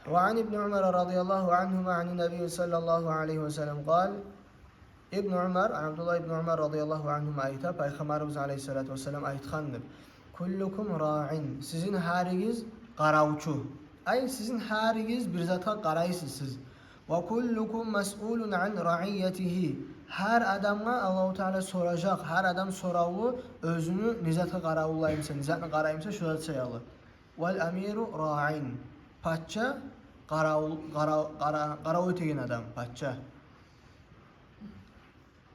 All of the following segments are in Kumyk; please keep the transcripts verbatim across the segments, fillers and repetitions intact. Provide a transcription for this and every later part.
وعن ابن عمر رضي الله عنهما عن النبي صلى الله عليه وسلم قال: Ибн Умар, Абдуллагь ибн Умар радияллагьу ангьума айта, Пайхаммарыбыз алайгьиссалату вассалам айтгъандыр: كلكم راع, сизин гьаригиз къаравчу. Ай, сизин гьаригиз бир затгъа къарайсыз сиз. وكلكم مسؤول عن رعيته. Гьар адамгъа Аллагьу Таала соражакъ, гьар адам соравлу оьзюню не затгъа къаравуллаймыса, не затны къараймыса, шо зат саялы. والأمير راع. Пача къаравул, къара-, къара-, къарав этеген адам, пача.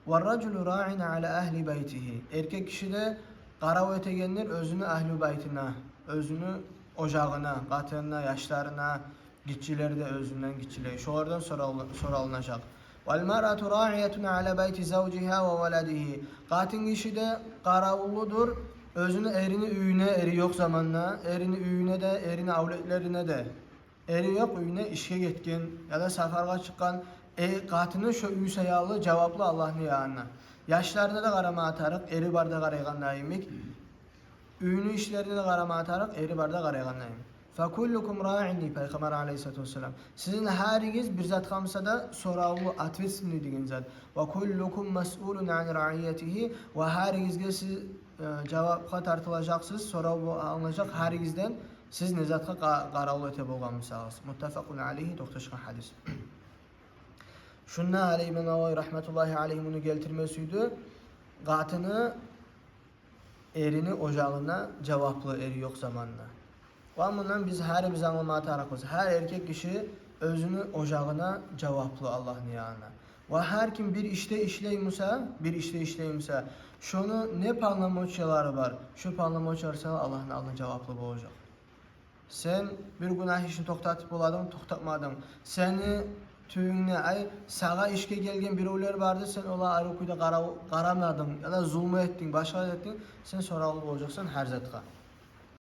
والرجل راع على أهل بيته. Эркек киши де къарав этегендир оьзюню агьлю байтына, оьзюню ожагъына, къатынына, яшларына, гиччилери де оьзюнден гиччилеге. Шолардан сорал-, соралынажакъ. والمرأة راعية على بيت زوجها وولده. Къатын киши де къаравуллудур оьзюню эрини уьюне, эри ёкъ заманда, эрини уьюне де, эрини авлетлерине де. Эри ёкъ уьюне, ишге гетген яда сапаргъа чыкъгъан, э, къатыны шо уьй саялы жаваплы Аллагьны янына. Яшларына да къарамагъа тарыкъ, эри барда къарайгъанда йимик. Уьйню ишлерине де къарамагъа тарыкъ, эри барда къарайгъанда йимик. فكلكم راع, дей Пайхаммар алайгьиссалату вассалам. Сизин гьаригиз бир затгъа буса да соравлу, ответственный деген зат. وكلكم مسؤول عن رعيته, ва гьаригизге сиз, э, жавапгъа тартылажакъсыз, сорав бо-, алынажакъ гьаригизден, сиз не затгъа къа-, къаравул эте болгъан бусагъыз. متفق عليه, токъташгъан гьадис. Шунда гьали Имам Нававий рагьматуллагьи алайгьи муну гелтирме сюйдю. Къатыны эрини ожагъына жаваплы, эри ёкъ заманда. Ва мундан биз гьарибиз англама тарыкъбыз: гьар эркек киши оьзюню ожагъына жаваплы Аллагьны янына. Ва гьар ким бир ишде ишлей буса, бир ишде ишлей буса, шону не полномочиялары бар, шо полномочиялар саялы Аллагьны алдына жаваплы болажакъ. Сен бир гюнагь ишни токътатып боладынг, токътатмадынг. Сени тюбюнгде, ай, сагъа ишге гелген биревлер барды, сен олагъа арив кюйде къара-, къарамадынг, яда зулму этдинг, башгъа зат этдинг, сен соравлу болажакъсан гьар затгъа.